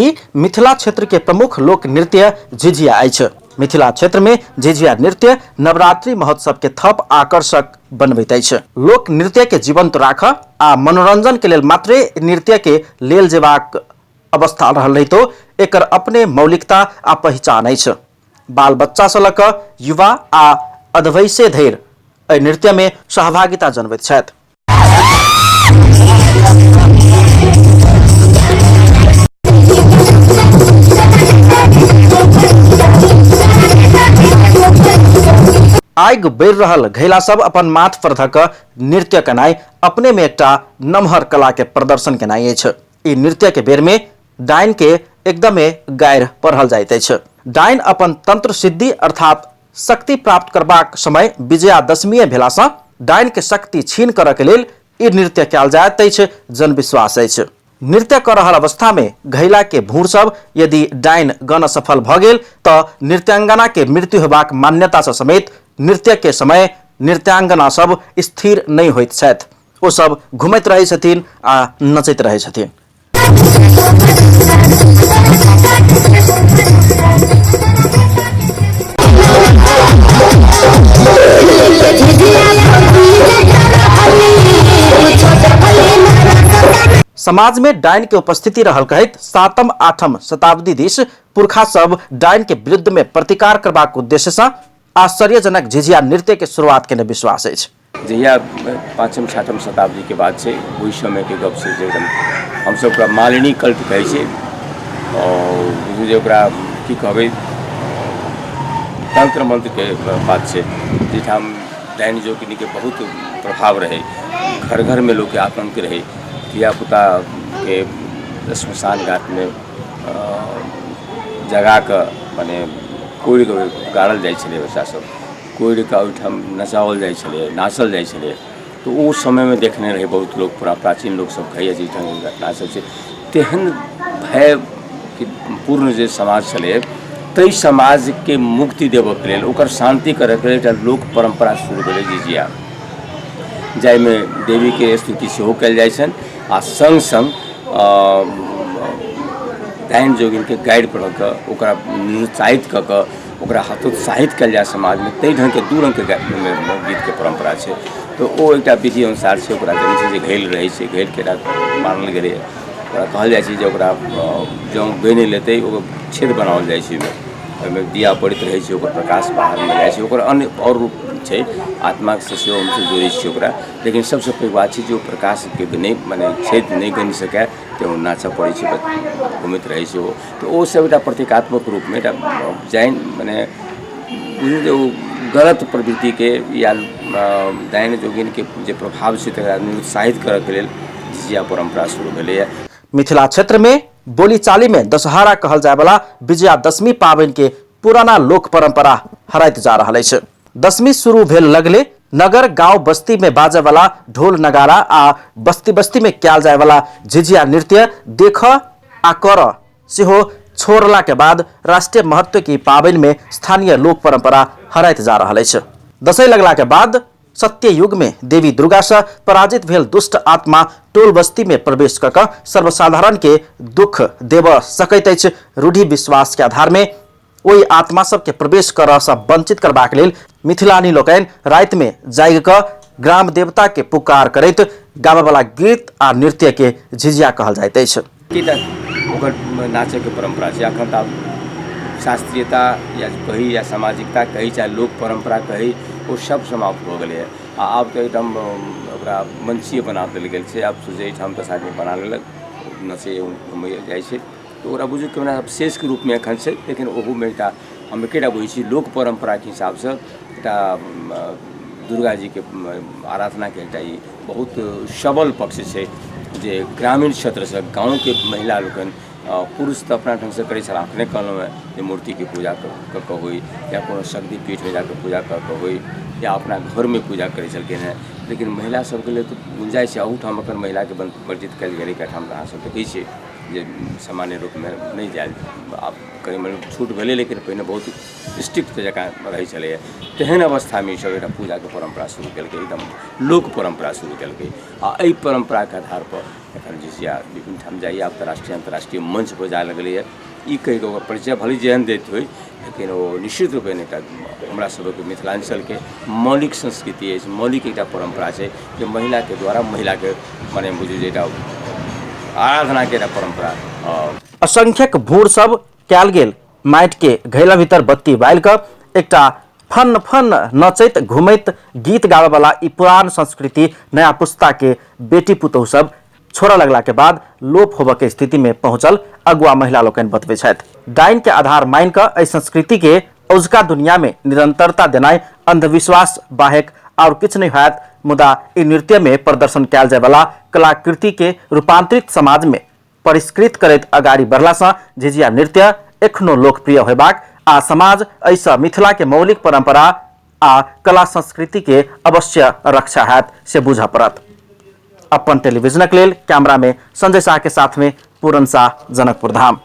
ई मिथिला क्षेत्र के प्रमुख लोक नृत्य झिझिया अछि। मिथिला क्षेत्र में झिझिया नृत्य नवरात्रि महोत्सव के थप आकर्षक बनबैत अछि। लोक नृत्य के जीवंत राख आ मनोरंजन के लेल मात्रे नृत्य के लेल जेबाक अवस्था रहल रहितो एकर अपने मौलिकता आ पहिचान अछि। बाल बच्चा सँ लऽ कऽ युवा आ अधवयसे धरि एहि नृत्य में सहभागिता जनबैत छथि। आगि बढ़ि रहल घैला सब अपन माथ पर धऽ कऽ नृत्य केनाइ अपने में एकटा नमहर कला के प्रदर्शन केनाइ अछि। ई नृत्य के बेर में डाइन के एकदमे गारि पढ़ल जाइत अछि। डाइन अपन तंत्र सिद्धि अर्थात शक्ति प्राप्त करबाक समय विजयादशमीए भेलासँ डाइन के शक्ति छीन करऽ के लेल ई नृत्य कयल जाइत अछि जनविश्वास अछि। नृत्य कऽ रहल अवस्था में घैला के भूर सब यदि डाइन गण सफल भऽ गेल तऽ नृत्यांगना के मृत्यु हेबाक मान्यता सँ समेत नृत्य के समय नृत्यांगना सब स्थिर नहि होइत छथि। ओ सब घुमैत रहै छथिन आ नचैत रहै छथिन। समाज में डाइन के उपस्थिति रहल कहैत सातम आठम शताब्दी दिस पुरखा सब डाइन के विरुद्ध में प्रतिकार करबाक उद्देश्य सँ आश्चर्यजनक झिझिया नृत्य के शुरुआत केने विश्वास अछि। जहिया पाँचम छठम शताब्दीके बात छै, ओहि समयके गप छै जे एकदम हमसभ ओकरा मालिनी कल्ट कहै छै आओर बुझू जे ओकरा की कहबै, तन्त्र मन्त्रके बात छै, जाहिठाम डाइन जोगिनीके बहुत प्रभाव रहै। घर घरमे लोकके आतङ्क रहै, धियापुताके श्मशान घाटमे जगा कऽ मने कोड़िकऽ गाड़ल जाइ छलै। बच्चासभ कोड़िकऽ ओहिठाम नचाओल जाइ छलै, नाचल जाइ छलै। तऽ ओ समयमे देखने रहै बहुत लोक, पूरा प्राचीन लोकसभ कहैए जे एहिठाम घटना सब छै। तेहन भय पूर्ण जे समाज छलै, ताहि समाजके मुक्ति देबऽके लेल, ओकर शान्ति करऽके लेल एकटा लोक परम्परा शुरू भेलै झिझिया, जाहिमे देवीके स्तुति सेहो कयल जाइ छनि आ सङ्ग सङ्ग डाइन जोगिनके गारि पढ़ऽ कऽ ओकरा निरुत्साहित कऽ कऽ ओकरा हतोत्साहित कयल जाय समाजमे, ताहि ढङ्गके दू रङ्गके गीतके परम्परा छै। तऽ ओ एकटा विधि अनुसार छै। ओकरा जनै छै जे घैल रहै छै, घैलके एकटा मानल गेलैए, ओकरा कहल जाइ छै जे ओकरा जँ गहि नहि लेतै, ओ छेद बनाओल जाइ छै ओहिमे, ओहिमे दिया पड़ैत रहै छै, ओकर प्रकाश बाहरमे जाइ छै। ओकर अन्य आओर रूप छै, आत्मासँ सेहो हमसभ जोड़ै छियै ओकरा, लेकिन सभसँ पैघ बात छै जे ओ प्रकाशके नहि मने छेद नहि गनि सकए तऽ ओ नाचऽ पड़ै छै, घुमैत रहै छै ओ। तऽ ओ सब एकटा प्रतीकात्मक रूपमे एकटा जानि मने बुझू जे ओ गलत प्रवृत्तिके या डाइन जोगिनके जे प्रभाव छै तकरा निरुत्साहित करऽके लेल झिझिया परम्परा शुरू भेलैए। मिथिला क्षेत्र में बोलीचाली में दशहरा कहल जाय वाला विजयादशमी पाबनि के पुराना लोक परंपरा हराइत जा रहल अछि। दशमी शुरू भेल लगले नगर गांव बस्ती में बाजय वाला ढोल नगाड़ा आ बस्ती बस्ती में कयल जाय वाला झिझिया नृत्य देख आ कर सेहो छोड़ला के बाद राष्ट्रीय महत्व के पाबनि में स्थानीय लोक परंपरा हराइत जा रहल अछि। दशई लगला के बाद सत्य युग में देवी दुर्गा से पराजित भेल दुष्ट आत्मा टोल बस्ती में प्रवेश क क सर्वसाधारण के दुख देब सकैत अछि। रूढ़ि विश्वास के आधार में ओहि आत्मा सबके प्रवेश करऽ सँ वंचित करबाक लेल मिथिलानी लोकनि राति में जागि कऽ ग्राम देवता के पुकार करैत गाबयवला गीत आ नृत्य के झिझिया कहल जाइत अछि। ओकर नाचयके परम्परा छै। एखन तऽ आब शास्त्रीयता या कही या सामाजिकता कही, चाहे लोक परम्परा कही, ओ सब समाप्त भऽ गेलैए आ आब तऽ एकदम ओकरा मंचीय बना देल गेल छै। आब सोझे एहिठाम 10 आदमी बना लेलक, नचैए घुमैए जाइ छै, तऽ ओकरा बुझू कि ओना अवशेषके रूपमे एखन छै। लेकिन ओहूमे एकटा हम एकेटा बुझै छी, लोक परम्पराके हिसाबसँ एकटा दुर्गा जीके आराधनाके एकटा ई बहुत सबल पक्ष छै जे ग्रामीण क्षेत्रसँ गाँवके महिला लोकनि, पुरुष तऽ अपना ढङ्गसँ करै छलाह, अखने कहलहुँ हेँ जे मूर्तिके पूजा कऽ कऽ होइ या कोनो शक्तिपीठमे जा कऽ पूजा कऽ कऽ होइ या अपना घरमे पूजा करै छलखिन हेँ, लेकिन महिला सबके लेल तऽ गुंजाइश छै। अहूठाम एखन महिलाके वर्जित कयल गेलै, एहिठाम तऽ अहाँसब देखै छियै जे सामान्य रूपमे नहि जायल। आब कनि मनि छूट भेलै, लेकिन पहिने बहुत स्ट्रिक्ट जकाँ रहै छलैए। तेहन अवस्थामे ईसभ एकटा पूजाके परम्परा शुरू केलकै, एकदम लोक परम्परा शुरू केलकै आ एहि परम्पराके आधारपर एखन झिझिया विभिन्न ठाम जाइए। आब तऽ राष्ट्रीय अन्तर्राष्ट्रीय मञ्चपर जाय लगलैए। ई कहिकऽ ओकर परिचय भले जेहन दैत होइ, लेकिन ओ निश्चित रूपेण एकटा हमरा सभक मिथिलाञ्चलके मौलिक संस्कृति अछि, मौलिक एकटा परम्परा छै जे महिलाके द्वारा महिलाके मने बुझू जे एकटा आराधनाके एकटा परम्परा। असंख्यक भूर सब कयल गेल माटि के घैला भीतर बत्ती बालि कऽ एकटा फन फन नचैत घुमैत गीत गाबयवला ई पुरान संस्कृति नया पुस्ता के बेटी पुतोहु सब छोड़ऽ लगला के बाद लोप होबऽ के स्थिति में पहुंचल अगुआ महिला लोकनि बतबै छथि। डाइन के आधार मानि कऽ एहि संस्कृति के औझका दुनिया में निरंतरता देनाइ अंधविश्वास बाहेक आओर किछु नहि होयत, मुदा ई नृत्य में प्रदर्शन कयल जायवला कलाकृति के रूपांतरित समाज में परिष्कृत करैत अगाडि बढ़लासँ झिझिया नृत्य एखनो लोकप्रिय होयबाक आ समाज एहिसँ मिथिला के मौलिक परंपरा आ कला संस्कृति के अवश्य रक्षा हैत से बुझऽ पड़त। अपन टेलीविजनक लेल कैमरा में संजय शाह के साथ में पूरन शाह, जनकपुर धाम।